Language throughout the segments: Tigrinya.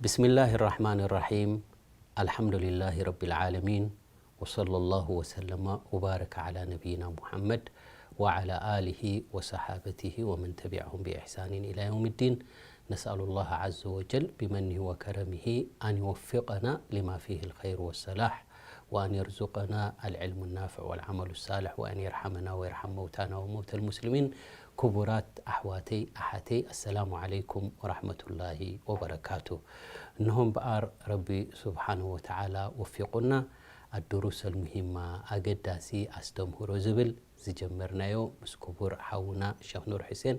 بسم الله الرحمن الرحيم. الحمد لله رب العالمين. وصلى الله وسلم وبارك على نبينا محمد وعلى آله وصحابته ومن تبعهم بإحسان إلى يوم الدين. نسأل الله عز وجل بمنه وكرمه أن يوفقنا لما فيه الخير والصلاح، وأن يرزقنا العلم النافع والعمل الصالح، وأن يرحمنا ويرحم موتانا وموتى المسلمين. ክቡራት ኣሕዋተይ ኣሓተይ፣ ኣሰላሙ ዓለይኩም ወራሕመቱላሂ ወበረካቱ። እንሆ እምበኣር ረቢ ስብሓንሁ ወተዓላ ወፊቑና፣ ኣዱሩሰል ሙሂማ፣ ኣገዳሲ ኣስተምህሮ ዝብል ዝጀመርናዮ ምስ ክቡር ሓውና ሸኽ ኑር ሑሴን፣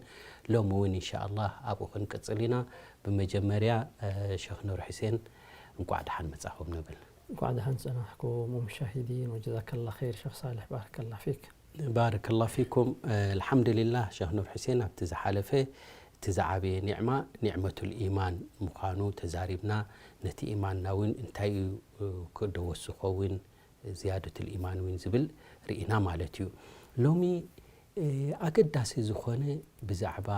ሎሚ እውን እንሻኣላህ ኣብኡ ክንቅጽል ኢና። ብመጀመርያ ሸኽ ኑር ሑሴን፣ እንቋዕ ደሓን መጻኹም ንብል። እንኳዕ ደሓን ጸናሕኩም ሙሻሂዲን፣ ወጀዛከላ ኸይር ሸኽ ሳልሕ፣ ባረከላ ፊክ። ባረከላ ፊኩም። ኣልሓምዱሊላህ ሸኽ ኑር ሑሴን፣ ኣብቲ ዝሓለፈ እቲ ዝዓበየ ኒዕማ ኒዕመቱል ኢማን ምዃኑ ተዛሪብና፣ ነቲ ኢማንና እውን እንታይ እዩ ክደወሱ ኸውን፣ ዝያደቱል ኢማን እውን ዝብል ርኢና ማለት እዩ። ሎሚ ኣገዳሲ ዝኾነ ብዛዕባ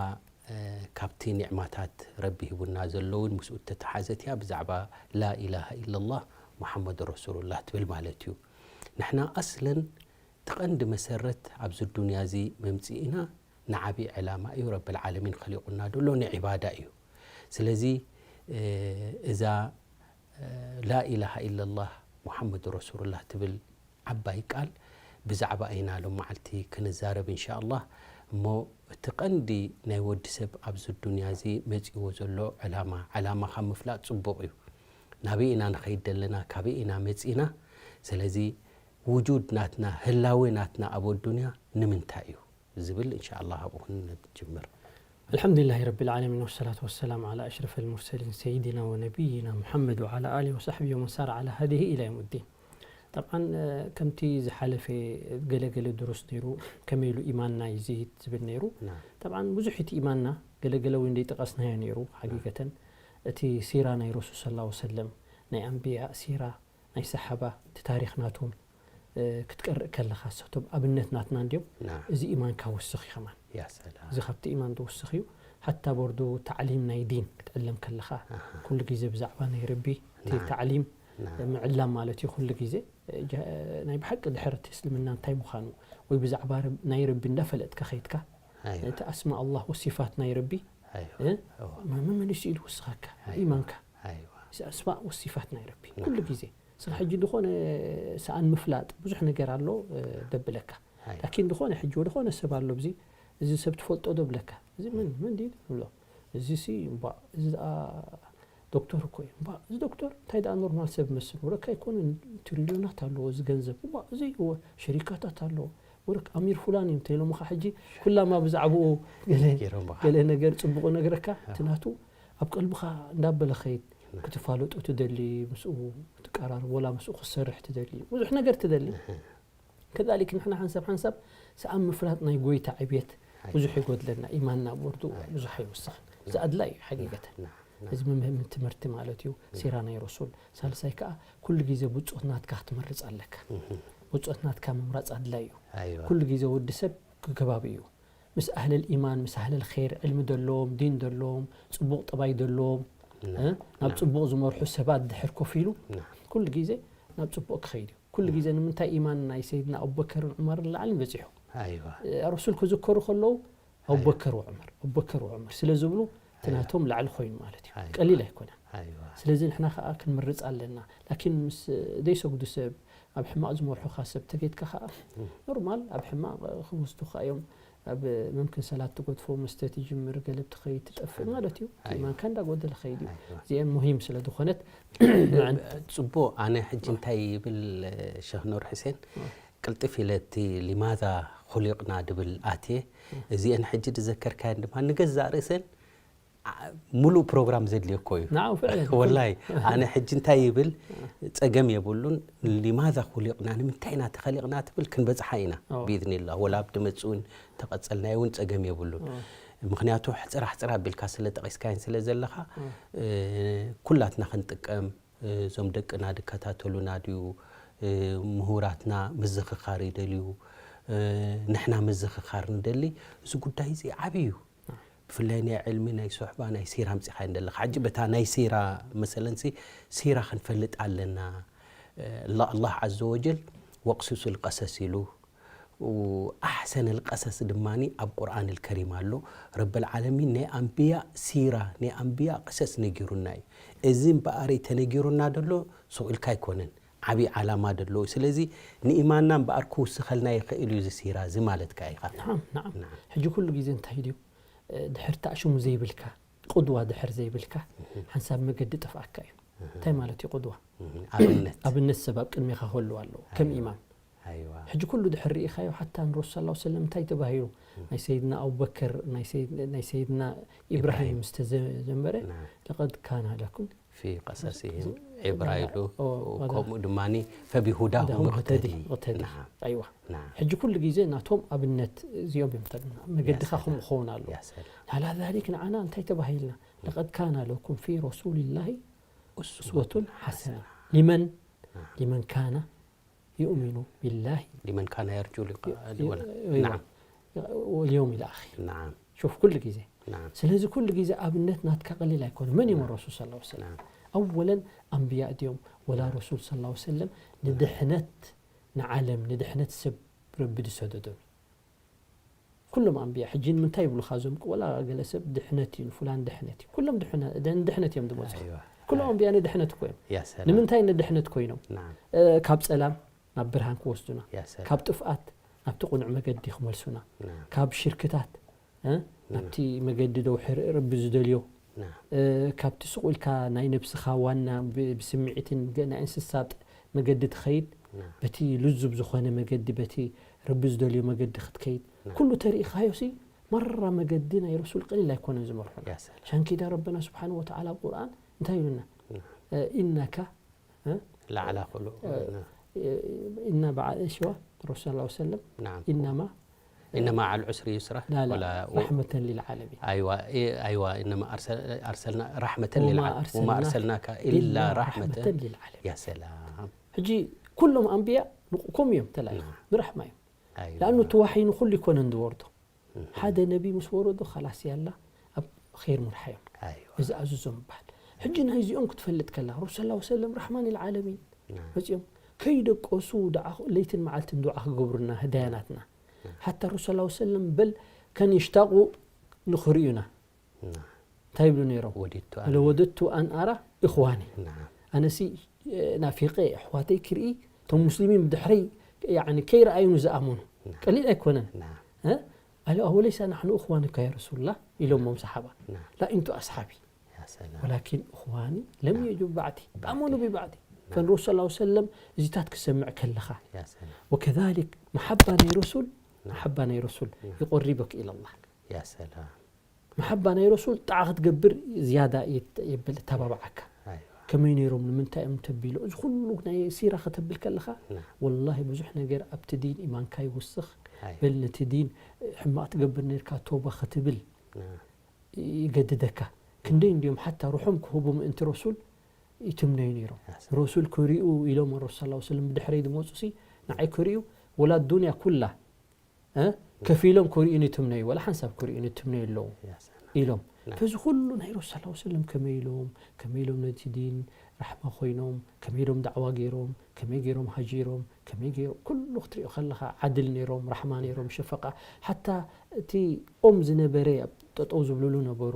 ካብቲ ኒዕማታት ረቢ ሂቡና ዘሎ እውን ምስኡ እተተሓዘት እያ፣ ብዛዕባ ላኢላሃ ኢለላህ ሙሓመድ ረሱሉላህ ትብል ማለት እዩ። ንሕና ኣስለን እቲ ቀንዲ መሰረት ኣብዚ ዱንያ እዚ መምፅኢና ንዓብዪ ዕላማ እዩ። ረብል ዓለሚን ኸሊቑና ዘሎ ንዒባዳ እዩ። ስለዚ እዛ ላኢላሃ ኢለላህ ሙሓመድ ረሱሉላህ ትብል ዓባይ ቃል ብዛዕባ ኢና ሎም መዓልቲ ክንዛረብ እንሻኣላህ። እሞ እቲ ቀንዲ ናይ ወዲ ሰብ ኣብዚ ዱንያ እዚ መፂእዎ ዘሎ ዕላማ፣ ዕላማ ካብ ምፍላጥ ፅቡቕ እዩ። ናበይ ኢና ንኸይድ ዘለና፣ ካበይ ኢና መፂና? ስለዚ ውጁድ ናትና፣ ህላዌ ናትና ኣብ ኣዱንያ ንምንታይ እዩ ዝብል እንሻኣላህ ኣብኡ ክንጅምር። الحمد لله رب العالمين والصلاة والسلام على أشرف المرسلين سيدنا ونبينا محمد وعلى آله وصحبه ومن سار على هديه إلى يوم الدين. طبعا ከምቲ ዝሓለፈ ገለገለ ድሩስ ነይሩ፣ ከመይ ኢሉ ኢማንና ይዝይድ ዝብል ነይሩ። ናም። طبعا ብዙሕ እቲ ኢማንና ገለገለ እውን ዘይጠቐስናዮ ነይሩ። ሓቂቀተን እቲ ሲራ ናይ ረሱል ሰለላሁ ዐለይሂ ወሰለም፣ ናይ ኣንብያ ሲራ፣ ናይ ሰሓባ እቲ ታሪኽ ናቶም ክትቀርእ ከለኻ፣ እሳቶም ኣብነት ናትና እንድዮም። ናም። እዚ ኢማንካ ውስኽ እዩ ከማን። ያ ሰላም። እዚ ካብቲ ኢማን ዝውስኽ እዩ። ሓታ ቦርዶ ታዕሊም ናይ ዲን ክትዕለም ከለኻ ኣሃ። ኩሉ ግዜ ብዛዕባ ናይ ረቢ እቲ ናም። ታዕሊም ናም። ምዕላም ማለት እዩ። ኩሉ ግዜ ጀ- ናይ ብሓቂ ድሕር እቲ እስልምና እንታይ ምዃኑ ወይ ብዛዕባ ረብ- ናይ ረቢ እንዳፈለጥካ ከይድካ ኣይዋ። እቲ ኣስማ ኣላህ ወሲፋት ናይ ረቢ ኣይዋ። እ? እዋ። መመሊሱ ኢሉ ውስኸካ ኣይዋ። ኢማንካ ኣይዋ። ኣስማእ ወሲፋት ናይ ረቢ ናም። ኩሉ ግዜ። ስኻ ሕጂ ዝኾነ ሰኣን ምፍላጥ ብዙሕ ነገር ኣሎ እ፣ ደብለካ። ኣይዋ። ላኪን ዝኾነ ሕጂ ወደኾነ ሰብ ኣሎ ብዚ፣ እዚ ሰብ ትፈልጦ ዶ ብለካ። እዚ መን መን ድዩ ትብሎ። እዚ ሲ እምባ እዚ ደኣ ዶክተር እኮ እዩ። እምባ እዚ ዶክተር እንታይ ደኣ ኖርማል ሰብ መስል። ወረካ ኣይኮነን፣ ትሪልዮናት ኣለዎ እዚ ገንዘብ። እምባ እዚ እወ ሸሪካታት ኣለዎ። ወረክ ኣሚር ፉላን እዩ እንተኢሎምኻ ሕጂ ኩላማ ብዛዕባኡ ገለ ገይሮም በኻ። ገለ ነገር ጽቡቕ ነገረካ ኣዎ። ትናቱ ኣብ ቀልብኻ እንዳበለ ኸይድ ክትፋለጡ ትደሊ፣ ምስኡ ትቀራረብ፣ ወላ ምስኡ ክትሰርሕ ትደሊ፣ ብዙሕ ነገር ትደሊ። ከዛሊክ ንሕና ሓንሳብ ሓንሳብ ሰኣን ምፍላጥ ናይ ጎይታ ዕብየት ብዙሕ ይጎድለና፣ ኢማንና ቦርዱ ብዙሕ ኣይወስኽን። እዚ ኣድላይ እዩ ሓቂቀተን። ና- ና- እዚ መምህር ትምህርቲ ማለት እዩ፣ ሲራ ናይ ረሱል። ሳልሳይ ከዓ ኩሉ ግዜ ብፁዕት ናትካ ክትመርፅ ኣለካ። ብፁዕት ናትካ ምምራፅ ኣድላይ እዩ። ኣይዋ። ኩሉ ግዜ ወዲ ሰብ ክከባቢ እዩ። ምስ ኣህለል ኢማን፣ ምስ ኣህለል ኸይር፣ ዕልሚ ደለዎም፣ ዲን ደለዎም፣ ፅቡቕ ጠባይ ደለዎም፣ ና- እ? ናብ ና- ፅቡቕ ዝመርሑ ሰባት ድሕር ኮፍ ኢሉ ና- ኩሉ ግዜ ናብ ፅቡቕ ክኸይድ እዩ። ኩሉ ግዜ ንምንታይ ኢማን ናይ ሰይድና ኣቡበከርን ዑመርን ላዕልን በፂሑ? ኣይዋ። እ፣ ረሱል ክዝከሩ ከለዉ ኣቡበከር ወዑመር፣ ኣቡበከር ወዑመር ስለ ዝብሉ እቲ ኣይዋ። ናቶም ላዕሊ ኮይኑ ማለት እዩ። ኣይዋ። ቀሊል ኣይኮነን። ኣይዋ። ስለዚ ንሕና ከዓ ክንምርፅ ኣለና። ላኪን ምስ ዘይሰግዱ ሰብ፣ ኣብ ሕማቕ ዝመርሑኻ ሰብ ተገይድካ ከዓ ኖርማል ኣብ ሕማቕ ክወስዱኻ እዮም። ኣብ መምክን ሰላት ትገድፎ፣ መስተ ትጅምር፣ ገለ ብትኸይድ ትጠፍእ ማለት እዩ። ኣይዋ። ኢማንካ እንዳጎደለ ኸይድ እዩ። ኣይዋ። እዚአን ሙሂም ስለ ዝኾነት ጽቡቕ። ኣነ ሕጂ እንታይ ይብል ሸኽ ኑር ሕሴን፣ ቅልጥፍ ኢለ እቲ ሊማዛ ኹሊቕና ድብል ኣትየ። እዚአን ሕጂ ዝዘከርካየን ድማ ንገዛእ ርእሰን ዓ- ሙሉእ ፕሮግራም ዘድልዮ እኮ እዩ። ንዓው ፍዕለን። ወላይ ኣነ ሕጂ እንታይ ይብል ጸገም የብሉን። ሊማዛ ኹሊቕና፣ ንምንታይ ኢና ተኸሊቕና ትብል ክንበጽሓ ኢና። ኣዎ። ብኢዝኒላህ ወላ ኣብ ድመጽ እውን ተቐጸልናዮ እውን ጸገም የብሉን። ኣዎ። ምኽንያቱ ሕጽራ ሕጽራ ኣቢልካ ስለ ጠቒስካየን ስለ ዘለኻ፣ እ፣ ኩላትና ክንጥቀም፣ እ፣ እዞም ደቅና ድከታተሉና ድዩ፣ እ፣ ምሁራትና ምዝኽኻር ይደልዩ፣ እ፣ ንሕና ምዝኽኻር ንደሊ። እዚ ጉዳይ እዚ ዓብዪ እዩ። ብፍላይ ናይ ዕልሚ ናይ ሶሕባ ናይ ሲራ ኣምጺኻዮ ዘለኻ። ሕጂ በታ ናይ ሲራ መሰለንሲ ሲራ ክንፈልጥ ኣለና። እ፣ ኣላ-፣ ኣላህ ዓዘ ወጀል ወቅሱሱል ቀሰስ ኢሉ፣ ወኣሕሰነል ቀሰስ ድማኒ ኣብ ቁርኣን ልከሪም ኣሎ። ረብል ዓለሚን ናይ ኣንብያ ሲራ፣ ናይ ኣንብያ ቅሰስ ነጊሩና እዩ። እዚ እምበኣረይ ተነጊሩና ደሎ ሱቕ ኢልካ ኣይኮነን፣ ዓብዪ ዓላማ ደለዎ። ስለዚ ንኢማንና እምበኣር ክውስኸልና ይኽእል እዩ እዚ ሲራ እዚ ማለትካ ኢኻ። ናዓም፣ ናዓም። ናዓም። ሕጂ ኩሉ ግዜ እንታይ ድዩ? እ፣ ድሕር ተኣሽሙ ዘይብልካ፣ ቁድዋ ድሕር ዘይብልካ፣ እህ። ሓንሳብ መገዲ ጠፍኣካ እዩ። እህ። እንታይ ማለት እዩ ቁድዋ? እህ። ኣብነት። ኣብነት ሰብ ኣብ ቅድሜኻ ክህልው ኣለዎ፣ ከም ኣይዋ። ኢማም። ኣይዋ። ሕጂ ኩሉ ድሕር ርኢኻዮ፣ ሓታ ንረሱል ሰለላሁ ዐለይሂ ወሰለም እንታይ ተባሂሉ? እህ። ናይ ሰይድና ኣቡበከር፣ ናይ ሰይድ-፣ ናይ ሰይድና ኢብራሂም ኢብራሂም። ምስ ተዘ-፣ ዘንበረ፣ ናዓም። ለቀድ ካነ ለኩም ፊ ቀሰሲሂም እዚ ዒብራ ኢሉ፣ ኦ፣ ወላ ከምኡ ድማኒ ፈቢሁዳሁም ሁዳሁም እቅተዲ። እቅተዲ። እቅተዲ። ናዓም። ኣይዋ። ናዓም። ሕጂ ኩሉ ግዜ ናቶም ኣብነት እዚኦም እዮም ተልና። መገድኻ ያ ሰላም። ከምኡ ክኸውን ኣለዎ። ያ ሰላም። ዓላ ዛሊክ ንዓና እንታይ ተባሂልና? ለቀድ ካነ ለኩም ፊ ረሱሊላሂ ኡስወቱን ኡስወቱን ሓሰና። ሓሰና። ሊመን? ናዓም። ሊመን ካነ ዩእሚኑ ቢላሂ ሊመን ካነ የርጁ ሊቃ-፣ ዩ-፣ ወላ-፣ ዩ-፣ ናዓም። ወልየውም ኢለ ኣኺር። ናዓም። ሹፍ፣ ኩሉ ግዜ። ናዓም። ስለዚ ኩሉ ግዜ ኣብነት ናትካ ቀሊል ኣይኮነ። መን እዮም ናዓም። ረሱል ሰለላሁ ዐለይሂ ወሰለም? ናዓም። ኣወለን ኣንብያ ድዮም? ወላ ናዓም። ረሱል ሰለላሁ ዐለይሂ ወሰለም ናዓም። ንድሕነት ንዓለም፣ ንድሕነት ሰብ ረቢ ዝሰደዶም። ኩሎም ኣንብያ፣ ሕጂ ንምንታይ ይብሉኻ እዞም፣ ወላ ገለ ሰብ ድሕነት እዩ፣ ንፉላን ድሕነት እዩ። ኩሎም ድሕነ-፣ ንድሕነት እዮም ዝመጹ። ኣይዋ። ኩሎም ኣንብያ ንድሕነት እኮ እዮም። ያ ሰላም። ንምንታይ ንድሕነት ኮይኖም? ናዓም። እ፣ ካብ ጸላም ናብ ብርሃን ክወስዱና፣ ያ ሰላም። ካብ ጥፍኣት ናብቲ ቅኑዕ መገዲ ክመልሱና፣ ናዓም። ካብ ሽርክታት፣ እ፣ ናብቲ ናዓም። መገዲ ደውሒ ር-፣ ረቢ ዝደልዮ፣ ናዓም። እ፣ ካብቲ ስቕ ኢልካ ናይ ነብስኻ ዋና ብ-፣ ብስምዒትን ገ-፣ ናይ እንስሳ ጥ-፣ መገዲ ትኸይድ፣ ናዓም። በቲ ልዙብ ዝኾነ መገዲ፣ በቲ ረቢ ዝደልዮ መገዲ ክትከይድ፣ ናዓም። ኩሉ ተሪኢኻዮሲ፣ መራ መገዲ ናይ ረሱል ቀሊል ኣይኮነን ዝመርሑና። ያ ሰላም። ሻንኪዳ ረበና ስብሓነሁ ወተዓላ ኣብ ቁርኣን እንታይ ኢሉና? ናዓም። እ፣ ኢነካ እ? ለዓላ ኩሉ፣ እ፣ ና። እ፣ ኢነ በዓ-፣ እሺዋ፣ ረሱል ሰለላሁ ዐለይሂ ወሰለም፣ ናዓም። ኢነማ፣ ኢነማ መዓል ዑስሪ ዩስራ፣ ላ፣ ላ፣ ወላ፣ ወ-፣ ረሕመተን ሊልዓለሚን። ኣይዋ፣ ኢ-፣ ኣይዋ፣ ኢነማ ኣርሰ-፣ ኣርሰልና ረሕመተን ወማ ሊልዓለሚን። ወማ ኣርሰልናከ ኣርሰልናከ ኢላ ኢላ ረሕመተን ረሕመተን ሊልዓለሚን። ያ ሰላም። ሕጂ ኩሎም ኣንብያ ንቁ-፣ ከምኡ እዮም ተላኢኹ፣ ናዓም። ንረሕማ እዮም። ኣይዋ። ለኣኑ እቲ ዋሕይ ንኹሉ ይኮነን ዝወርዶ። እህ። ሓደ ነቢ ምስ ወረዶ ኻላስ ያላ ኣብ ኸይር ምርሓዮም። ኣይዋ። እዚ ኣዝዞም ይበሃል። ሕጂ ናይዚኦም ክትፈልጥ ከላ፣ ረሱል ሰለላሁ ዐለይሂ ወሰለም ረሕማን ልዓለሚን ናዓም። መጺኦም ከይደቀሱ ደዓ ለይትን መዓልትን ዱዓ ክገብሩና ህዳያናትና። ናዓም። ሓታ ረሱል ሰለላሁ ዐለይሂ ወሰለም በል ከን ይሽታቑ ንኽርእዩና። ናዓም። እንታይ ይብሉ ነይሮም? ወዲቱ ኣን ለወደቱ ኣን ኣራ እኽዋኒ። ናዓም። ኣነሲ፣ እ፣ ናፊቐ ኣሕዋተይ ክርኢ፣ እቶም ሙስሊሚን ብድሕረይ፣ ያዕኒ፣ ከይረኣዩኒ ዝኣመኑ። ናዓም። ቀሊል ኣይኮነን። ናዓም። እ? ኣለ፣ "ኣወለይሳ ናሕኑ እኽዋኑካ ያ ረሱሉላህ?" ኢሎሞም ሰሓባ። ናዓም። "ላ ኢንቱ ኣስሓቢ። ያ ሰላም። ወላኪን እኽዋኒ ለም ናዓም። የጁ ባዕዲ። ባዕዲ። ኣመኑ ቢባዕዲ." ናዓም። ከን ረሱል ሰለላሁ ዐለይሂ ወሰለም እዚታት ክሰምዕ ከለኻ። ያ ሰላም። ወከዛሊክ መሓባ ናይ ረሱል፣ ናዓም። መሓባ ናይ ረሱል ናዓም። ይቆሪበክ ኢለላህ። ያ ሰላም። መሓባ ናይ ረሱል ጣዓ ክትገብር ዝያዳ የት-፣ የብል፣ እተባብዓካ። ኣይዋ። ከመይ ነይሮም፣ ንምንታይ እዮም ተቢሉ፣ እዚ ኩሉ ናይ ሲራ ከተብል ከለኻ፣ ና። ወላሂ ብዙሕ ነገር ኣብቲ ዲን ኢማንካ ይውስኽ። ኣይ። በል ነቲ ዲን ሕማቕ ትገብር ነርካ፣ ቶባ ክትብል ና። ይገድደካ። ክንደይ እንድዮም ሓታ ሩሖም ክህቡ ምእንቲ ረሱል ይትምነዩ ነይሮም። ያ ሰላም። ረሱል ክሪኡ ኢሎም፣ ረሱል ሰለላሁ ዐለይሂ ወሰለም ብድሕረይ ዝመጹሲ ንዓይ ክሪኡ፣ ወላ ዱንያ ኩላ እ? ከፊሎም ክርእዩኒ ትምነዩ፣ ወላ ሓንሳብ ክርእዩኒ ትምነዩ ኣለዉ ያ ሰላም። ኢሎም። ናም። ፈዚ ኩሉ ናይ ረሱል ሰለላሁ ዐለይሂ ወሰለም ከመይ ኢሎም፣ ከመይ ኢሎም ነቲ ዲን ራሕማ ኮይኖም፣ ከመይ ኢሎም ዳዕዋ ገይሮም፣ ከመይ ገይሮም ሃጂሮም፣ ከመይ ገይሮም፣ ኩሉ ክትሪኦ ከለኻ ዓድል ነይሮም፣ ራሕማ ነይሮም፣ ሸፈቃ። ሓታ እቲ ኦም ዝነበረ ኣብ ጠጠው ዝብልሉ ነበሩ።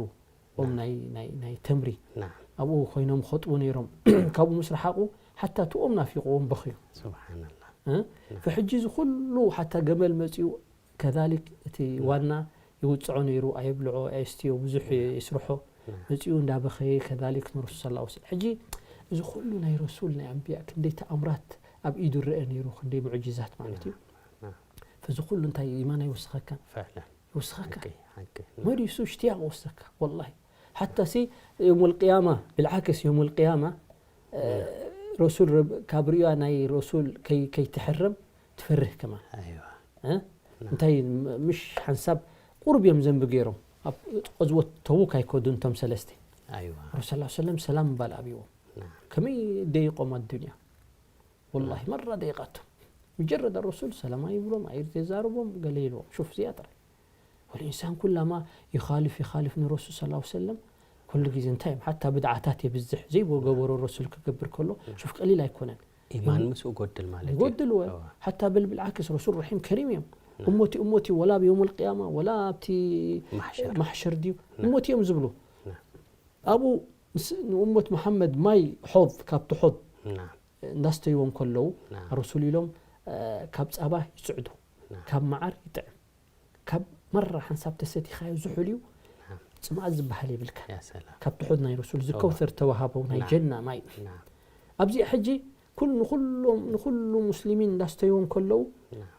ኦም ናም። ናይ፣ ናይ፣ ናይ ተምሪ። ናም። ኣብኡ ኮይኖም ኸጥቡ ነይሮም። ካብኡ ምስ ረሓቑ፣ ሓታ እቲ ኦም ናፊቕዎም በኽዩ። ሱብሓነላህ። እ? ናም። ፈሕጂ እዚ ኩሉ ሓታ ገመል መጺኡ፣ ከዛሊክ እቲ ናም። ዋና ይውጽዖ ነይሩ፣ ኣየብልዖ፣ ኣየስትዮ፣ ብዙሕ ናም። የስርሖ። ናም። መጺኡ እንዳበኸየ፣ ከዛሊክ ንረሱል ሰለላሁ ዐለይሂ ወሰለም። ሕጂ እዚ ኩሉ ናይ ረሱል፣ ናይ ኣንብያ፣ ክንደይ ተኣምራት ኣብ ኢዱ ረአ ነይሩ፣ ክንደይ ሙዕጂዛት ማለት እዩ። ናም። ናም። ፈዚ ኩሉ እንታይ ኢማን ኣይወስኸካን? ፈዕለን። ይውስኸካ። ሓቂ፣ ሓቂ። መሊሱ እሽትያቕ ወሰካ፣ ወላሂ። ሓታ ሲ የውመል ቅያማ፣ ብልዓክስ የውመል ቅያማ፣ እ፣ እ። ረሱል ረብ-፣ ካብ ርእያ ናይ ረሱል ከይ-፣ ከይትሕረም ትፈርህ ከማን። ኣይዋ። እ? ናም። እንታይ ም-፣ ምሽ ሓንሳብ ቁሩብ እዮም ዘንቢ ገይሮም። ኣብ ቐዝወት ተቡክ ኣይከዱን እቶም ሰለስተ። ኣይዋ። ረሱል ሰለላሁ ዐለይሂ ወሰለም ሰላም ምባል ኣብይዎም። ናም። ከመይ ደይቆም ኣዱንያ። ወላሂ፣ ናም። መራ ደይቃቶም። ሙጀረድ ረሱል ሰላም ኣይብሎም፣ ኣይዘዛርቦም፣ ገለ ይብሎም። ሹፍ፣ እዚኣ ጥራይ። والإنسان كلما يخالف يخالف ንረሱል صلى الله عليه وسلم ኩሉ ግዜ እንታይ እዮም ሓታ ብድዓታት የብዝሕ ዘይቦ ገበሮ ረሱል ክገብር ከሎ ሹፍ ቀሊል ኣይኮነን ኢማን ምስኡ ጎድል ማለት እዩ ይጎድል ወ ሓታ በል ብልዓክስ ረሱል ረሒም ከሪም እዮም እሞቲ እሞቲ ወላ ብየውም ልቅያማ ወላ ኣብቲ ማሕሸር ማሕሸር ድዩ እሞቲ እዮም ዝብሉ ኣብኡ ንእሞት መሓመድ ማይ ሖድ ካብቲ ሖድ እንዳስተይዎም ከለዉ ረሱል ኢሎም ካብ ፃባ ይፅዕዱ ካብ መዓር ይጥዕም ካብ መራ ሓንሳብ ተሰቲኻዮ ዝሑል እዩ ፅምኣት ዝበሃል የብልካ ካብ ትሑት ናይ ረሱል ዝከውተር ተዋሃበው ናይ ጀና ማይ ኣብዚኣ ሕጂ ኩል ንኩሎም ንኩሉ ሙስሊሚን እንዳስተይዎም ከለዉ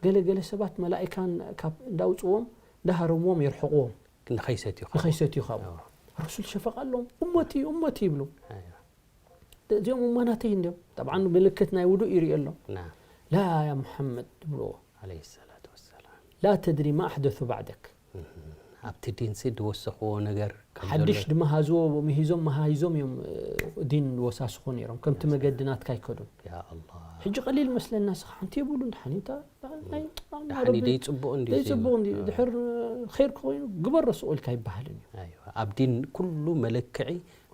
ገለ ገለ ሰባት መላኢካን ካብ እንዳውፅዎም እንዳሃረምዎም የርሕቕዎም ንኸይሰትዩ ንኸይሰትዩ ካብኡ ረሱል ሸፈቕ ኣለዎም እመቲ እመቲ ይብሉ እዚኦም እማናተይ እንዲዮም ጠብዓ ምልክት ናይ ውዱእ ይርእየሎም ላ ያ ሙሓመድ ይብልዎ عليه الصلاة والسلام ላ ተድሪ ማ ኣሕደሱ ባዕደክ ኣብቲ ዲንሲ ዝወሰኽዎ ነገር ከም ሓድሽ ዘሎ- ድማ ሃዝዎ ምሂዞም መሃይዞም እዮም እ፣ ዲን ዝወሳስኹ ነይሮም ከምቲ መገዲ ናትካ ኣይከዱን ያ ኣላህ ሕጂ ቀሊል መስለና ስኻ ሓንቲ የብሉ እንድሓን እንታ ናይ ደሓኒ ደይፅቡቕ እንዲ ዘይፅቡቕ እንዲ ድሕር ር ክኾይኑ ግበሮ ስቕ ኢልካ ይበሃልን እዩ ኣይዋ ኣብ ዲን ኩሉ መለክዒ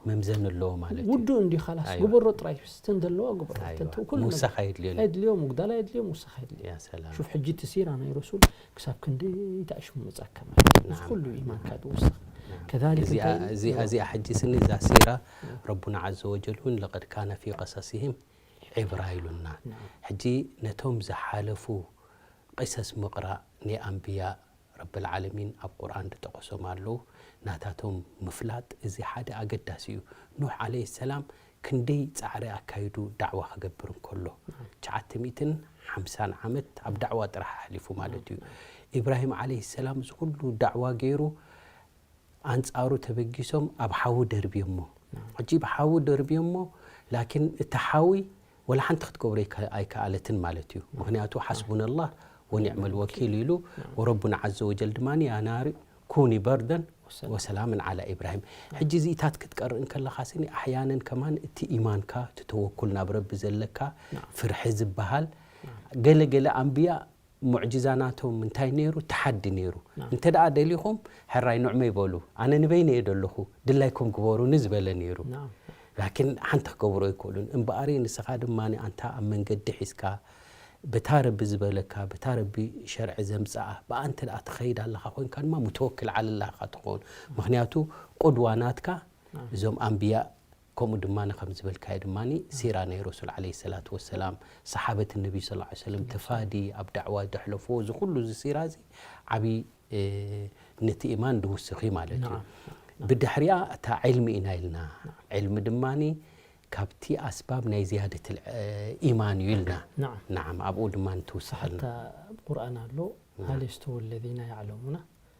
መምዘን ኣለዎ ማለት እዩ ውዱእ እንዲ ካላስ ኣይዋ። ግበሮ ጥራይ ስተን ዘለዋ ግበሮ ኣይዋ። ተንተ ኩሉ ምውሳኽ ኣየድልዮን እዩ። ኣየድልዮ ሙግዳል ኣየድልዮ ምውሳኽ ኣየድልዮ ያ ሰላም ሹፍ ሕጂ እቲ ሲራ ናይ ረሱል ክሳብ ክንደይ ታእሽሙ መጻከማ እዚ ኩሉ ኢማንካ ዝውስኽ ከዛሊክ እዚኣ እንታይ- እዚኣ እዚኣ ሕጂ ስኒ እዛ ሲራ ረቡና ዓዘ ወጀል እውን ለቀድ ካነ ፊ ቀሰሲህም ዒብራ ኢሉና ሕጂ ነቶም ዝሓለፉ ቅሰስ ምቕራእ ናይ ኣንብያ ረብል ዓለሚን ኣብ ቁርኣን ዝጠቐሶም ኣለዉ ናታቶም ምፍላጥ እዚ ሓደ ኣገዳሲ እዩ ኑሕ ዓለይሂ ሰላም ክንደይ ጻዕሪ ኣካይዱ ዳዕዋ ክገብር እንከሎ ትሽዓተ ሚእትን ሓምሳን ዓመት ኣብ ዳዕዋ ጥራሕ ኣሕሊፉ ማለት እዩ ኢብራሂም ዓለይሂ ሰላም እዚ ኩሉ ዳዕዋ ገይሩ ኣንጻሩ ተበጊሶም ኣብ ሓዊ ደርብዮሞ ሕጂ ብሓዊ ደርብዮሞ ላኪን እቲ ሓዊ ወላ ሓንቲ ክትገብሮ ኣይከ- ኣይከኣለትን ማለት እዩ ምክንያቱ ሓስቡና ላህ ወኒዕመል ወኪል ኢሉ ወረቡና ዓዘ ወጀል ድማ ያ ናሪ ኩኒ በርደን ወሰላምን ዓላ ኢብራሂም ሕጂ እዚኢታት ክትቀርእ እንከለኻ ስኒ ኣሕያነን ከማን እቲ ኢማንካ እቲ ተወኩል ናብ ረቢ ዘለካ ፍርሒ ዝበሃል ገለ ገለ ኣንብያ ሙዕጅዛ ናቶም እንታይ ነይሩ ተሓዲ ነይሩ እንተ ደኣ ደሊኹም ሕራይ ንዕመይ በሉ ኣነ ንበይነ እየ ደለኹ ድላይኩም ግበሩኒ ዝበለ ነይሩ ላኪን ሓንቲ ክገብሮ ኣይክእሉን እምበኣሪ ንስኻ ድማ ኣንታ ኣብ መንገዲ ሒዝካ በታ ረቢ ዝበለካ በታ ረቢ ሸርዒ ዘምፀኣ ብኣ እንተ ደኣ ትኸይድ ኣለኻ ኮይንካ ድማ ሙተወክል ዓለላኻ ትኸውን ምክንያቱ ቁድዋ ናትካ እዞም ኣንብያ ከምኡ ድማ ከም ዝበልካዮ ድማ ሲራ ናይ ረሱል ዓለይሂ ሰላቱ ወሰላም ሰሓበት ነቢ ስ ሰለም ተፋዲ ኣብ ዳዕዋ ዘሕለፍዎ እዚ ኩሉ እዚ ሲራ እዚ ዓብዪ እ፣ ነቲ ኢማን ድውስኽ እዩ ማለት እዩ ብድሕሪኣ እታ ዕልሚ ኢና ኢልና ዕልሚ ድማ ካብቲ ኣስባብ ናይ ዝያደት ኢማን እዩ ኢልና نعم ናዓም ኣብኡ ድማ ንትውስኸልና حتى ቁርኣን ኣሎ هل يستوي الذين يعلمون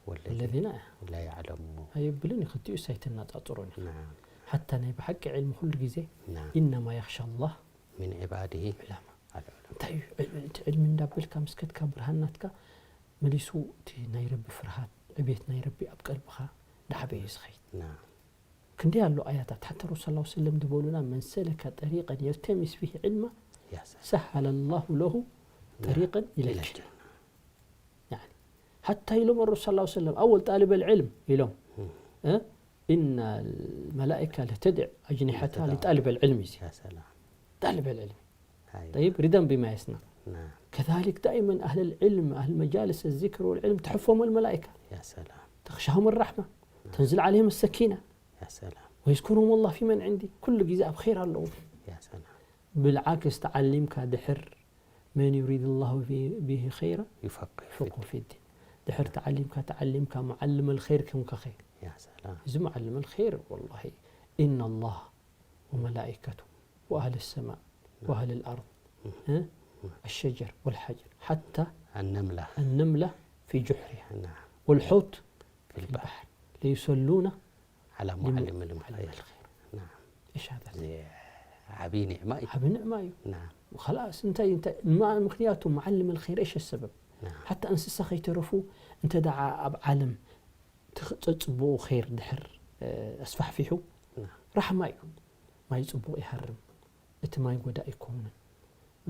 والذين لا يعلمون ኣይብልን እዩ ክልቲኡ ሳይተናፃፅሮን እዩ ናዓም ሓታ ናይ ብሓቂ ዕልሚ ኩሉ ግዜ ናዓም إنما يخشى الله من عباده ዑለማ العلماء እንታይ እዩ ዕል- እቲ ዕልሚ እንዳበልካ ምስ ከድካ ብርሃን ናትካ መሊሱ እቲ ናይ ረቢ ፍርሃት ዕቤት ናይ ረቢ ኣብ ቀልብኻ ዳዕበ እዩ ዝኸይድ ናዓም ክንደይ ኣሎ ኣያታት ሓታ ረሱል ላ ሰለም ዝበሉና መን ሰለከ ጠሪቀን የልተሚስ ፊህ ዕልማ يا سلام ሰሃለ ላሁ ለሁ ጠሪቀን ኢለል الجنة يعني حتى ኢሎም ረሱል ላ ሰለም أول طالب العلم ኢሎም إن الملائكة لتضع أجنحتها لطالب العلم يا سلام طالب العلم أيوة. طيب رضا بما يصنع نعم كذلك دائما أهل العلم أهل مجالس الذكر والعلم تحفهم الملائكة يا سلام تغشاهم الرحمة تنزل عليهم السكينة يا سلام ويذكرهم الله في من عندي كل ግዜ ኣብ خير ኣለዉ يا سلام بالعكس تعلمك ድሕር من يريد الله به خيرا يفقه في فقه في الدين ድሕር تعلمك تعلمك معلم الخير كم كخير يا سلام እዚ معلم الخير والله إن الله وملائكته وأهل السماء وأهل الأرض ها؟ الشجر والحجر حتى النملة النملة في جحرها نعم والحوت في في البحر البحر ليصلون على لم- معلم معلم الخير الخير نعم إيش هذا؟ زي عبي نعمة عبي نعمة أيوة. نعم خلاص انت انت ما مخنياته معلم الخير ايش السبب؟ نعم حتى እንስሳ ከይተረፉ እንተ ደዓ ኣብ ዓለም ትኽ- ጸጽብኡ ኸይር ድሕር እ፣ ኣስፋሕፊሑ نعم ራሕማ እዩ ማይ ጽቡቕ ይሃርም እቲ ማይ ጎዳእ ይኮውንን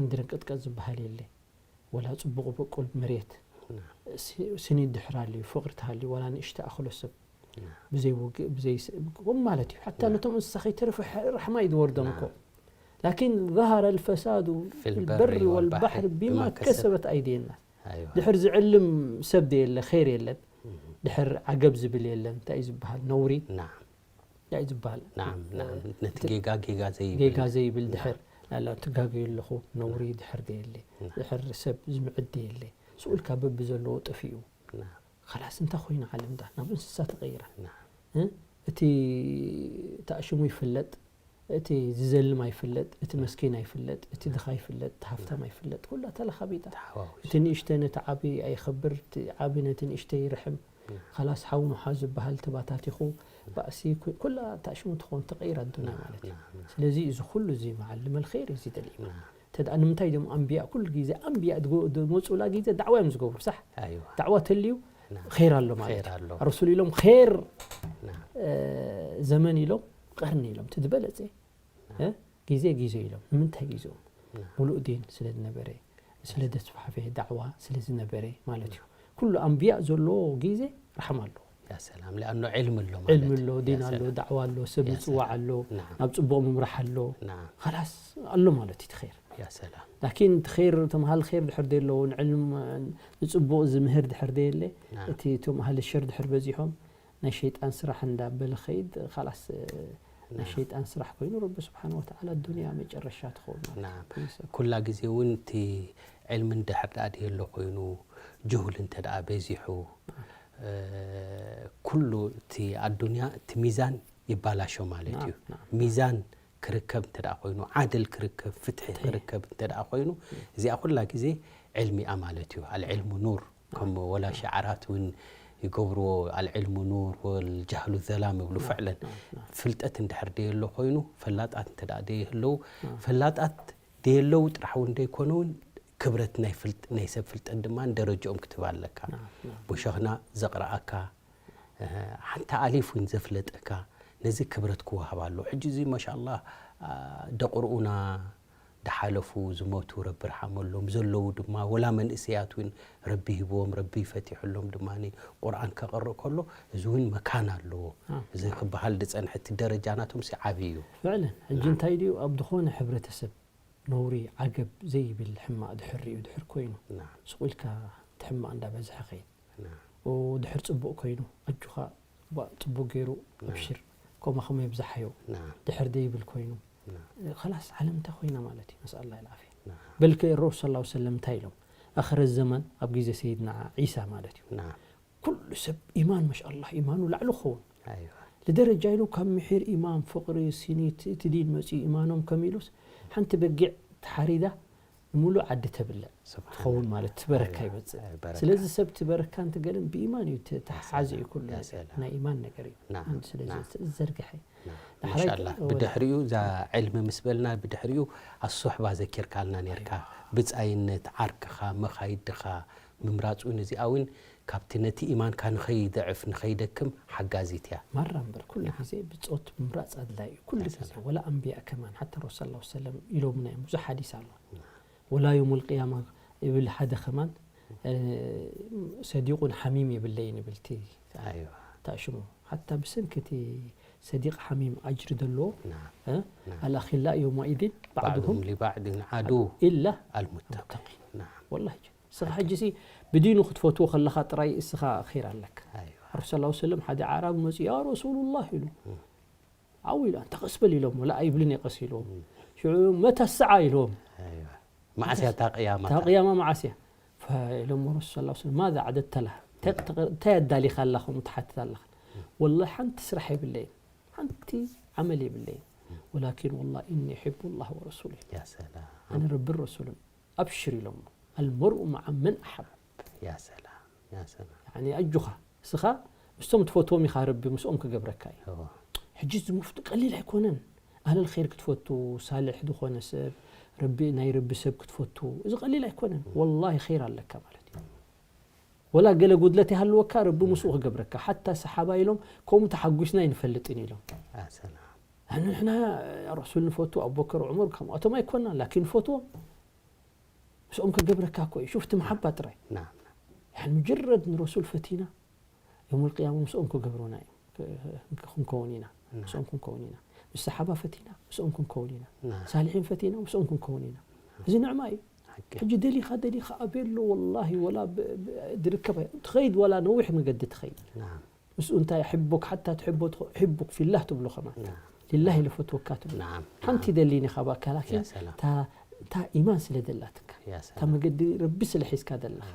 ምድሪ ቅጥቀጥ ዝበሃል የለ ወላ ጽቡቕ በቁል መሬት ስኒት ድሕር ሃልዩ፣ ፍቕሪ ተሃልዩ፣ ዋላ ንእሽተ ኣኽሎ ሰብ ብዘይ ውግእ፣ ብዘይ ስ-፣ ከምኡ ማለት እዩ። ሓታ ነቶም እንስሳ ከይተረፈ ሕ-፣ ራሕማ እዩ ዝወርዶም እኮ። ላኪን ظهر الفساد في البر والبحر بما كسبت أيدي الناس። ድሕር ዝዕልም ሰብ ደየለ፣ ኸይር የለን። ድሕር ዓገብ ዝብል የለን። እንታይ እዩ ዝበሃል? ነውሪ። እንታይ እዩ ዝበሃል? ናዓም፣ ናዓም። ነቲ ጌጋ ጌጋ ዘይብል። ጌጋ ዘይብል ድሕር፣ ላላ ትጋገዩ ኣለኹ፣ ነውሪ ድሕር ደየለ። ድሕር ሰብ ዝምዕድ ደየለ። ስኡልካ በቢ ዘለዎ ጠፊኡ። ናዓም። ኸላስ እንታይ ኮይና ዓለም ዳ? ናብ እንስሳ ተቐይራ። ናዓም። እ? እቲ ተኣሽሙ ይፍለጥ፣ እቲ ዝዘልም ኣይፍለጥ፣ እቲ መስኪን ኣይፍለጥ፣ እቲ ድኻ ይፍለጥ፣ እቲ ሃፍታም ኣይፍለጥ፣ ኩላ ተለኻቢጣ። ተሓዋዊሱ። እቲ ንእሽተ ነቲ ዓቢ ኣይኸብር፣ እቲ ዓቢ ነቲ ንእሽተ ይርሕም። ኸላስ ሓው ንሓው ዝበሃል ተባታቲኹ፣ ባእሲ ኩ-፣ ኩላ ተኣሽሙ ትኾን ተቐይራ ኣዱንያ ናዓም፣ ማለት እዩ። ናዓም፣ ናዓም። ስለዚ እዚ ኩሉ እዚ መዓልም ኣልኸይር እዚ ደልዩ። ናዓም። ተድኣ ንምንታይ እዮም ኣንብያ ኩሉ ግዜ ኣንብያ ድጎ-፣ ድመጹላ ግዜ ዳዕዋ እዮም ዝገብሩ፣ ሳሕ? ኣይዋ። ዳዕዋ ተልዩ ናዓም። ኸይር ኣሎ ማለት ኸይር እዩ። ኣሎ። ረሱል ኢሎም ኸይር፣ ናዓም። እ፣ ዘመን ኢሎም፣ ቀርኒ ኢሎም፣ እቲ ዝበለጸ፣ ናዓም። እ፣ ግዜ ግዜ ኢሎም። ንምንታይ ግዜኦም? ናዓም። ሙሉእ ዲን ስለ ዝነበረ፣ ስለ ዘስፋሕፈ፣ ዳዕዋ ስለ ዝነበረ ማለት እዩ። ኩሉ ኣንብያ ዘለዎ ግዜ ራሕማ ኣለዎ። ያ ሰላም፣ ሊኣኖ ዕልሚ ኣሎ ማለት ዕልሚ እዩ። ኣሎ፣ ያ ዲን ኣሎ፣ ሰላም። ዳዕዋ ኣሎ፣ ሰብ ያ ዝጽዋዕ ሰላም። ኣሎ፣ ናዓም። ናብ ጽቡቕ ምምራሕ ኣሎ። ናዓም። ኸላስ ኣሎ ማለት እዩ እቲ ኸይር። ያ ሰላም። ላኪን እቲ ኸይር፣ ተምሃል ኸይር ድሕር ደለዎ፣ ንዕልም፣ ንጽቡቕ ዝምህር ድሕር ደየለ፣ ናዓም። እቲ እቶም ኣህሊ ሸር ድሕር በዚሖም፣ ናይ ሸይጣን ስራሕ እንዳበለ ኸይድ፣ ኸላስ፣ ናይ ናዓም። ሸይጣን ስራሕ ኮይኑ ረቢ ስብሓነ ወተዓላ ዱንያ መጨረሻ ትኸውን ማለት እዩ። ናዓም። ኩሉ ሰብ። ኩላ ግዜ እውን እቲ ዕልሚ እንድሕር ደኣ ደየሎ ኮይኑ፣ ጅሁል እንተ ደኣ በዚሑ፣ እ፣ ኩሉ እቲ ኣዱንያ፣ እቲ ሚዛን ይባላሾ ማለት እዩ። ናዓም፣ ናዓም። ሚዛን ክርከብ እንተ ደኣ ኮይኑ፣ ዓድል ክርከብ፣ ፍትሒ ፍትሒ። ክርከብ እንተ ደኣ ኮይኑ፣ እዚኣ ኩላ ግዜ ዕልሚ እያ ማለት እዩ። ኣልዕልሙ ኑር፣ ከም ወላ ሽዓራት እውን ይገብርዎ፣ ኣልዕልሙ ኑር ወልጃህሉ ዘላም ይብሉ። ናዓም፣ ፍዕለን ናዓም፣ ናዓም። ፍልጠት እንድሕር ደየሎ ኮይኑ፣ ፈላጣት እንተ ደኣ ደየህለዉ፣ ናዓም። ፈላጣት ደየለዉ ጥራሕ እውን ደይኮነ እውን፣ ክብረት ናይ ፍልጥ-፣ ናይ ሰብ ፍልጠት ድማ ንደረጃኦም ክትህብ ኣለካ። ናዓም፣ ናዓም። ብሸኽና ዘቕረኣካ፣ እ፣ ሓንቲ ኣሊፍ እውን ዘፍለጠካ፣ ነዚ ክብረት ክወሃብ ኣለዎ። ሕጂ እዚ ማሻኣላህ፣ ኣ፣ ደቕርኡና ድሓለፉ ዝሞቱ ረቢ ርሓመሎም፣ ዘለዉ ድማ ወላ መንእሰያት እውን ረቢ ሂብዎም፣ ረቢ ፈቲሑሎም ድማ ቁርኣን ከቕርእ ከሎ፣ እዚ እውን መካን ኣለዎ። አ። እዚ ክበሃል ዝጸንሐ እቲ ደረጃ ናቶም ሲ ዓቢ እዩ። ፍዕለን፣ ሕጂ ናዓም። እንታይ ድዩ፣ ኣብ ዝኾነ ሕብረተሰብ ነውሪ፣ ዓገብ ዘይብል ሕማቕ ድሕር ሪኡ ድሕር ኮይኑ፣ ናዓም። ስቕ ኢልካ እቲ ሕማቕ እንዳበዝሐ ኸይድ። ናዓም። ኦ፣ ድሕር ጽቡቕ ኮይኑ፣ ኣጆኻ፣ ባ-፣ ጽቡቕ ገይሩ፣ ናዓም። ኣብሽር፣ ከምኡ ከመይ የብዝሓዮ። ናዓም። ድሕር ደይብል ኮይኑ፣ ናዓም። ኸላስ ዓለም እንታይ ኮይና ማለት እዩ? ነስኣላህ ኣልዓፍያ። ናዓም። በል ከ ረሱል ሰለላሁ ዐለይሂ ወሰለም እንታይ ኢሎም? ኣኽረ ዘማን ኣብ ግዜ ሰይድና ዒሳ ማለት እዩ። ናዓም። ኩሉ ሰብ ኢማን፣ ማሻኣላህ፣ ኢማኑ ላዕሊ ክኸውን። ኣይዋ። ልደረጃ ኢሉ ካብ ምሒር ኢማን፣ ፍቕሪ፣ ሲኒት፣ እቲ ዲን መጺኡ ኢማኖም ከም ኢሉስ፣ ሓንቲ በጊዕ ተሓሪዳ ንምሉእ ዓዲ ተብልዕ ስብሓን ትኸውን ኣላህ። ማለት፣ እቲ በረካ ኣይዋ። ይመጽእ። ኣይ፣ በረካ። ስለዚ ሰብ እቲ በረካ እንትገለን ብኢማን እዩ ተ-፣ ተሓሓዚ እዩ ኩሉ ያ ነገር። ሰላም። ናይ ኢማን ነገር እዩ። ናዓም፣ ኣን ስለዚ ናዓም። ዘርግሐ። ናዓም። ዳሕራይ ማሻኣላህ። ተ-፣ ብድሕሪኡ እዛ ዕልሚ ምስ በልና፣ ብድሕሪኡ ኣሶሕባ ዘኪርካልና ኔርካ። ኣይዋ። ብጻይነት፣ ዓርክኻ፣ መኻይድኻ ምምራጽ እውን፣ እዚኣ እውን ካብቲ ነቲ ኢማንካ ንኸይድዕፍ፣ ንኸይደክም ሓጋዚት እያ። ማራ እምበር፣ ኩሉ ያ። ግዜ ብጾት ምምራጽ ኣድላይ እዩ። ኩሉ ያ ግዜ፣ ሰላም። ወላ ኣንብያ ከማን፣ ሓታ ረሱል ሰለላሁ ዐለይሂ ወሰለም ኢሎምና እዮም። ብዙሕ ሓዲስ ኣሎ። ያ። ወላ የውመል ቅያማ ይብል ሓደ ከማን፣ እ፣ ሰዲቁን ሓሚም የብለይን ይብል እቲ ኣይዋ። ተኣሽሙ። ሓታ ብሰንኪ እቲ ሰዲቅ ሓሚም ኣጅሪ ዘለዎ፣ ና። እ? ና። ኣልኣኺላእ የውመኢዚን ባዕዱሁም ባዕዱሁም ሊባዕድን ዓዱ ኢላ ኣልሙተቂን። ኣልሙተቂን። ና። ወላሂ፣ እስኻ ሕጂ ሲ ብዲኑ ክትፈትዎ ከለኻ ጥራይ እስኻ ኺር ኣለካ። ኣይዋ። ረሱል ሰለላሁ ዐለይሂ ወሰለም ሓደ ኣዕራቢ መፂኡ፣ "ያ ረሱሉላህ" ኢሉ። እም። ዓው ኢሉ፣ "ኣንታ ቀስ በል" ኢሎሞ፣ "ላ ኣይብልን እየ ቀስ" ኢልዎም። እም። ሽዑ፣ "መታ ሰዓ" ኢልዎም። ኣይዋ። መዓስ እያ እታ ቅያማ? እታ ቅያማ መዓስ እያ? ፈ-፣ ኢሎሞ ረሱል ሰለላሁ ዐለይሂ ወሰለም፣ "ማዛ ዓደድተ ለሃ?" እንታይ፣ እንታይ ኣዳሊኻ ኣላ ከምኡ ትሓትት ኣለኻ? እም። "ወላሂ ሓንቲ ስራሕ የብለይን፣ ሓንቲ ዓመል የብለይን። እም። ወላኪን ወላሂ ኢኒ ኡሒቡ ላህ ወረሱለሁ" ኢሉ። ያ ሰላም። ኣነ ረብን ረሱልን ኣብሽር ኢሎሞ። ኣልመርኡ መዓ መን ኣሓብ። ያ ሰላም፣ ያ ሰላም። ያኒ ኣጆኻ፣ እስኻ ምስቶም ትፈትዎም ኢኻ ረቢ ምስኦም ክገብረካ እዩ። እዎ። ሕጂ እዚ ሙፍቲ ቀሊል ኣይኮነን። ኣህለል ኸይር ክትፈቱ፣ ሳልሕ ዝኾነ ሰብ፣ ረቢ፣ ናይ ረቢ ሰብ ክትፈቱ፣ እዚ ቀሊል ኣይኮነን። እም። ወላሂ ኸይር ኣለካ ማለት እዩ። ወላ ገለ ጉድለት ይሃልወካ፣ ረቢ እም። ምስኡ ክገብረካ። ሓታ ሰሓባ ኢሎም፣ ከምኡ ተሓጒስና ኣይንፈልጥን ኢሎም። ያ ሰላም። ኣነ ንሕና ረሱል ንፈቱ፣ ኣቡበከር፣ ዑመር፣ ከምኣቶም ኣይኮንና፣ ላኪን ንፈትዎም። ምስኦም ክገብረካ እኮ እዩ። ሹፍ፣ እቲ መሓባ ጥራይ። ናም፣ ናም። يعني مجرد ንረሱል ፈቲና የውመል ቅያማ ምስኦም ክገብሩና እዮም። ክ- ክንከውን ኢና። ምስኦም ክንከውን ኢና። ምስ ሰሓባ ፈቲና ምስኦም ክንከውን ኢና። ሳልሒን ፈቲና ምስኦም ክንከውን ኢና። እዚ ንዕማ እዩ። ሕጂ ደሊኻ ደሊኻ ኣበሎ ወላሂ ወላ ብ- ብ- ድርከብ ኣይ- ትኸይድ ወላ ነዊሕ መገዲ ትኸይድ። ምስኡ እንታይ ሕቦክ ሓታ ትሕቦ ትኸ- ሕቡክ ፊላህ ትብሎ ከማን ሊላህ ኢለ ፈትወካ ትብሎ ሓንቲ ደሊኒ ካብ ኣካላኪ ታ ኢማን ስለ ደላትካ ታ መገዲ ረቢ ስለ ሒዝካ ደለኻ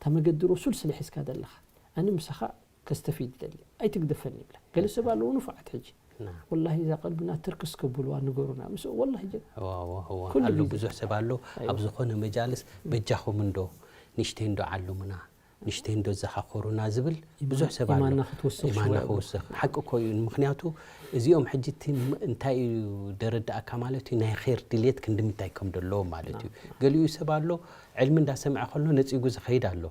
ታ መገዲ ረሱል ስለ ሒዝካ ደለኻ ኣነ ምሳኻ ከስተፊድ ይደሊ ኣይትግደፈኒ ይብላ ገለ ሰብ ኣለዎ ንፉዓት ሕጂ ወላሂ እዛ ቀልብና ተርክስ ከብልዋ ንገሩና ምስ ወላሂ ጀ ኩሉ ኣሎ ብዙሕ ሰብ ኣሎ ኣብ ዝኾነ መጃልስ በጃኹም እንዶ ንሽተይ እንዶ ዓልሙና ንሽተይ እንዶ ዘኻኸሩና ዝብል ብዙሕ ሰብ ኣሎ ኢማንና ክትወስኽ ኢማንና ክወስኽ ሓቂ እኮ እዩ ምክንያቱ እዚኦም ሕጂ እቲ እንታይ እዩ ደረዳእካ ማለት እዩ ናይ ር ድልየት ክንዲ ምንታይ ከም ደለዎም ማለት እዩ ገሊኡ ሰብ ኣሎ ዕልሚ እንዳሰምዐ ከሎ ነፂጉ ዝኸይድ ኣሎ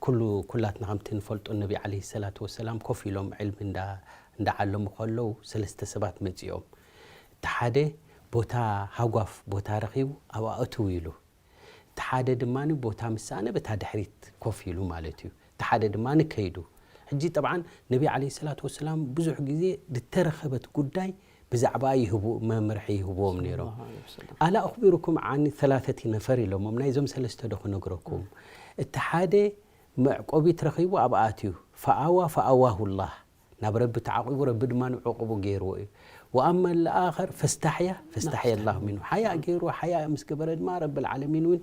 ኩሉ ኩላትና ከምቲ ንፈልጦ ነቢ ዓለይሂ ሰላቱ ወሰላም ኮፍ ኢሎም ዕልሚ እንዳ እንዳዓለሙ ከለዉ ሰለስተ ሰባት መጺኦም እቲ ሓደ ቦታ ሃጓፍ ቦታ ረኺቡ ኣብኣ እትው ኢሉ እቲ ሓደ ድማ ቦታ ምሳነ በታ ድሕሪት ኮፍ ኢሉ ማለት እዩ እቲ ሓደ ድማ ከይዱ ሕጂ ጠብዓን ነቢ ዓለይሂ ሰላቱ ወሰላም ብዙሕ ግዜ ዝተረኸበት ጉዳይ ብዛዕባ ይህቡ መምርሒ ይህብዎም ነይሮም። ኣላ ኡኽቢሩኩም ዓን ሰላሰቲ ነፈር ኢሎሞም ናይዞም ሰለስተ ዶ ክነግረኩም። እቲ ሓደ መዕቆቢት ረኺቡ ኣብኣ ኣትዩ ፈኣዋ ፈኣዋሁ ላህ ናብ ረቢ ተዓቂቡ ረቢ ድማ ንዕቁቡ ገይርዎ እዩ። ወኣማ ለኣኸር ፈስተሕያ ፈስተሕየ ላሁ ሚንሁ ሓያ ገይርዎ ሓያ ምስ ገበረ ድማ ረቢ ልዓለሚን እውን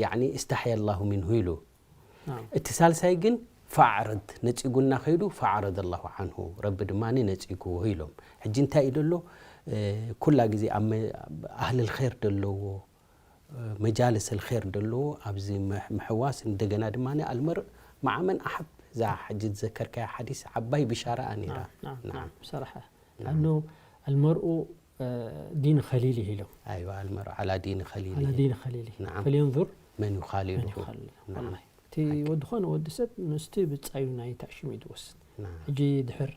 ያኒ እስተሕየ ላሁ ሚንሁ ኢሉ። እቲ ሳልሳይ ግን ፈኣዕረድ ነጺጉና ከይዱ ፈኣዕረድ ኣላሁ ዓንሁ ረቢ ድማ ነጺጉዎ ኢሎም። ሕጂ እንታይ እዩ ደሎ ኩላ ግዜ ኣብ ኣህል ልኸይር ደለዎ መጃልስ ልኸይር ደለዎ ኣብዚ ምሕዋስ እንደገና ድማ ኣልመርእ መዓመን ኣሓብ እዛ ሕጂ ዝዘከርካያ ሓዲስ ዓባይ ብሻራኣ ነይራ። ሰራሐ ኣኖ ኣልመርኡ ዲን ኸሊል ይሂሎም ኣይዋ ኣልመርኡ ዓላ ዲን ኸሊል ዓላ ዲን ኸሊል ፈልየንዙር መን ዩኻሊሉ እቲ ወዲ ኾነ ወዲ ሰብ ምስቲ ብጻዩ ናይ ታዕሽም እዩ ዝወስድ ሕጂ ድሕር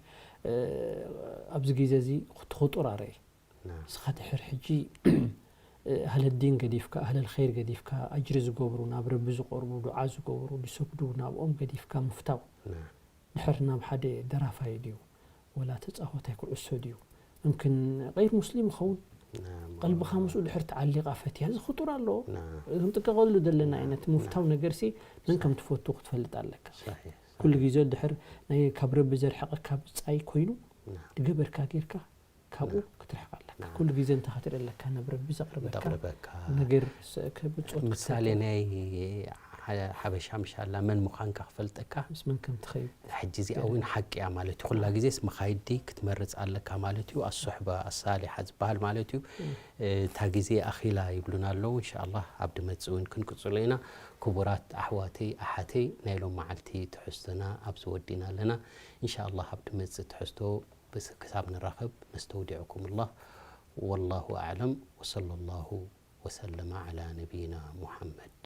ኣብዚ ግዜ እዚ ትኽጡር ኣረየ ንስኻ ድሕር ሕጂ ኣህለ ዲን ገዲፍካ ኣህለ ኸይር ገዲፍካ ኣጅሪ ዝገብሩ ናብ ረቢ ዝቆርቡ ዱዓ ዝገብሩ ዝሰግዱ ናብኦም ገዲፍካ ምፍታው ድሕር ናብ ሓደ ደራፋይ ድዩ ወላ ተጻወታይ ኩዕሶ ድዩ ምምክን غير ሙስሊም ይኸውን ቀልብኻ ምስኡ ድሕር ተዓሊቓ ፈትያ እዚ ክጡር ኣለዎ ክንጥቀቐሉ ዘለና ዓይነት ምፍታው ነገር ሲ መን ከም ትፈቱ ክትፈልጥ ኣለካ ኩሉ ግዜ ድሕር ናይ ካብ ረቢ ዘርሕቐካ ብጻይ ኮይኑ ድገበርካ ጌርካ ካብኡ ክትርሕቕ ኣለካ ኩሉ ግዜ እንታይ ክትርኢ ኣለካ ናብ ረቢ ዘቕርበካ ነገር ብጾት ምሳሌ ናይ ሓበሻ ምሻላ መን ምዃንካ ክፈልጠካ ምስ መን ከም ትኸይድ ሕጂ እዚኣ እውን ሓቂ እያ ማለት እዩ ኩላ ግዜስ መኻይዲ ክትመርፅ ኣለካ ማለት እዩ ኣሶሕባ ኣሳሊሓ ዝበሃል ማለት እዩ እታ ግዜ ኣኺላ ይብሉና ኣለዉ እንሻ ኣላህ ኣብ ድመፅእ እውን ክንቅፅሎ ኢና ክቡራት ኣሕዋተይ ኣሓተይ ናይ ሎም መዓልቲ ትሕዝቶና ኣብዚ ወዲና ኣለና እንሻ ኣላህ ኣብ ድመፅእ ትሕዝቶ ክሳብ ንራኸብ ነስተውዲዕኩም ኣላህ ወላሁ ኣዕለም ወሰለ ላሁ ወሰለመ ዓላ ነቢይና ሙሓመድ